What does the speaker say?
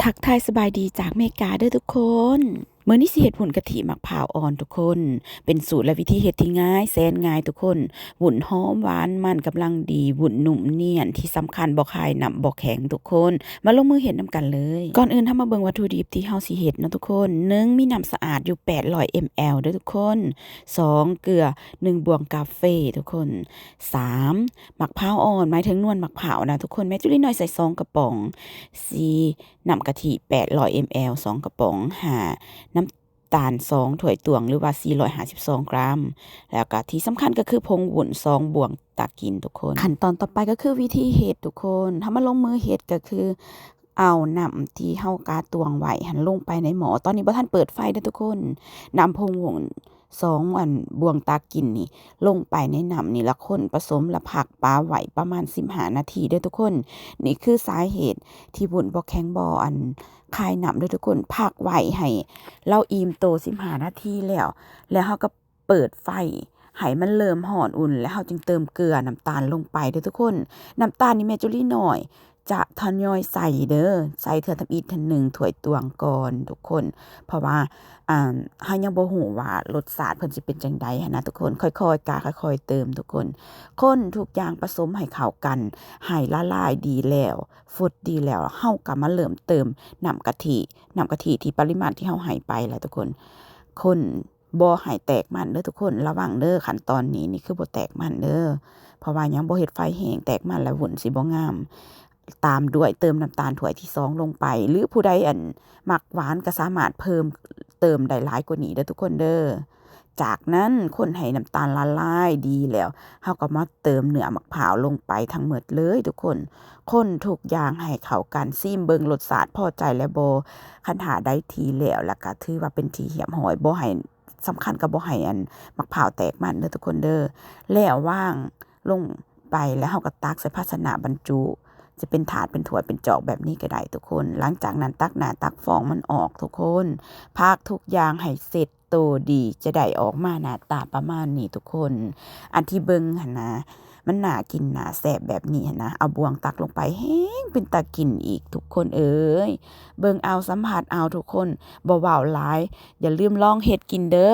ທັກທາຍສະບາຍດີຈາກເມກາເດີທຸກຄົນ. ມື້ນີ້ຊິເຮັດວຸ້ນກະທິໝາກພ້າວອ່ອນທຸກຄົນ. ເປັນສູດ ແລະ ວິທີເຮັດທີ່ງ່າຍແສນງ່າຍທຸກຄົນ. ວຸ້ນຫອມຫວານມັນກຳລັງດີ, ວຸ້ນນຸ້ມນຽນ, ທີ່ສຳຄັນບໍ່ຄາຍນ້ຳບໍ່ແຂງທຸກຄົນ. ມາລົງມືເຮັດນຳກັນເລີຍ. ກ່ອນອື່ນເຮົາມາເບິ່ງວັດຖຸດິບທີ່ເຮົາຊິເຮັດເນາະທຸກຄົນ. ໜຶ່ງ ມີນ້ຳສະອາດຢູ່ແປດຮ້ອຍເອັມແອລເດີທຸກຄົນ. ສອງ ເກືອໜຶ່ງບ່ວງກາເຟທຸກຄົນ. ສາມ ໝາກພ້າວອ່ອນ ໝາຍເຖິງນວນໝາກພ້າວນະທຸກຄົນ. ແມ່ຈູລີນ້ອຍໃສ່ສອງກະປ໋ອງ. ສີ່ ນ້ຳກະທິແປດຮ້ອຍເອັມແອລສອງກະປ໋ອງ. ຫ້າ ນ້ຳຕານສອງຖ້ວຍຕວງ ຫຼືວ່າສີ່ຮ້ອຍຫ້າສິບສອງກຣາມ. ແລ້ວກະທີ່ສຳຄັນກໍຄືຜົງວຸ້ນສອງບ່ວງຕັກກິນທຸກຄົນ. ຂັ້ນຕອນຕໍ່ໄປກໍຄືວິທີເຮັດທຸກຄົນ. ເຮົາມາລົງມືເຮັດກໍຄື ເອົານ້ຳທີ່ເຮົາກະຕວງໄວ້ຫັ້ນລົງໄປໃນໝໍ້. ຕອນນີ້ບໍ່ທັນເປີດໄຟເດີທຸກຄົນ. ນຳຜົງວຸ້ນສອງອັນບ່ວງຕັກກິນນີ້ລົງໄປໃນນ້ຳນີ້ ລະຄົນປະສົມ ລະພັກປະໄວ້ປະມານສິບຫ້ານາທີເດີທຸກຄົນ. ນີ້ຄືສາເຫດທີ່ວຸ້ນບໍ່ແຂງ ບໍ່ອັນຄາຍນ້ຳເດີທຸກຄົນ. ພັກໄວ້ໃຫ້ລາວອີ່ມໂຕສິບຫ້ານາທີແລ້ວ ແລ້ວເຮົາກໍ ເປີດໄຟໃຫ້ມັນເລີ່ມຮ້ອນອຸ່ນ ແລ້ວເຮົາຈຶ່ງເຕີມເກືອ ນ້ຳຕານລົງໄປເດີທຸກຄົນ. ນ້ຳຕານນີ້ແມ່ຈູລີນ້ອຍຈະທະຍອຍໃສ່ເດີ, ໃສ່ເທື່ອທຳອິດ ເທື່ອໜຶ່ງຖ້ວຍຕວງກ່ອນທຸກຄົນ. ເພາະວ່າ ອ່າ ເຮົາຍັງບໍ່ຮູ້ວ່າລົດຊາດເພິ່ນຊິເປັນຈັ່ງໃດຫັ້ນນະທຸກຄົນ. ຄ່ອຍໆກະ ຄ່ອຍໆເຕີມທຸກຄົນ. ຄົນທຸກຢ່າງປະສົມໃຫ້ເຂົ້າກັນ ໃຫ້ລະລາຍດີແລ້ວ ຟົດດີແລ້ວ ເຮົາກໍມາເລີ່ມເຕີມນ້ຳກະທິ, ນ້ຳກະທິທີ່ປະລິມານທີ່ເຮົາໃຫ້ໄປລະທຸກຄົນ. ຄົນ ບໍ່ໃຫ້ແຕກມັນເດີທຸກຄົນ. ລະວັງເດີ ຂັ້ນຕອນນີ້ນີ້ຄືບໍ່ແຕກມັນເດີ ເພາະວ່າຍັງບໍ່ເຮັດໄຟແຮງ, ແຕກມັນແລ້ວວຸ້ນຊິບໍ່ງາມ. ຕາມດ້ວຍເຕີມນ້ຳຕານຖ້ວຍທີສອງລົງໄປ ຫຼືຜູ້ໃດອັນມັກຫວານກໍສາມາດເພີ່ມເຕີມໄດ້ຫຼາຍກວ່ານີ້ເດີທຸກຄົນເດີ. ຈາກນັ້ນຄົນໃຫ້ນ້ຳຕານລະລາຍດີແລ້ວ ເຮົາກໍມາເຕີມເນື້ອໝາກພ້າວລົງໄປທັງໝົດເລີຍທຸກຄົນ. ຄົນທຸກຢ່າງໃຫ້ເຂົ້າກັນ, ຊີມເບິ່ງລົດຊາດ ພໍໃຈແລ້ວບໍ່? ຄັນຖ້າໄດ້ທີ່ແລ້ວ ແລ້ວກໍຖືວ່າເປັນທີ່ຮຽບຮ້ອຍ, ບໍ່ໃຫ້ ສຳຄັນກໍບໍ່ໃຫ້ອັນໝາກພ້າວແຕກມັນເດີທຸກຄົນເດີ. ແລ້ວວາງລົງໄປ ແລ້ວເຮົາກໍຕັກໃສ່ພາຊະນະບັນຈຸ, ຈະເປັນຖາດ ເປັນຖ້ວຍ ເປັນຈອກແບບນີ້ກໍໄດ້ທຸກຄົນ. ຫຼັງຈາກນັ້ນຕັກໜ້າຕັກຟອງມັນອອກທຸກຄົນ. ພັກທຸກຢ່າງໃຫ້ເສັດໂຕດີ ຈະໄດ້ອອກມາໜ້າຕາປະມານນີ້ທຸກຄົນ. ອັນທີ່ເບິ່ງຫັ້ນນະ ມັນໜ້າກິນໜ້າແຊບແບບນີ້ຫັ້ນນະ, ເອົາບ່ວງຕັກລົງໄປ ແຮງເປັນຕາກິນອີກທຸກຄົນເອີຍ. ເບິ່ງເອົາ ສຳຜັດເອົາທຸກຄົນ, ບໍ່ເວົ້າຫຼາຍ. ຢ່າລືມລອງເຮັດກິນເດີ.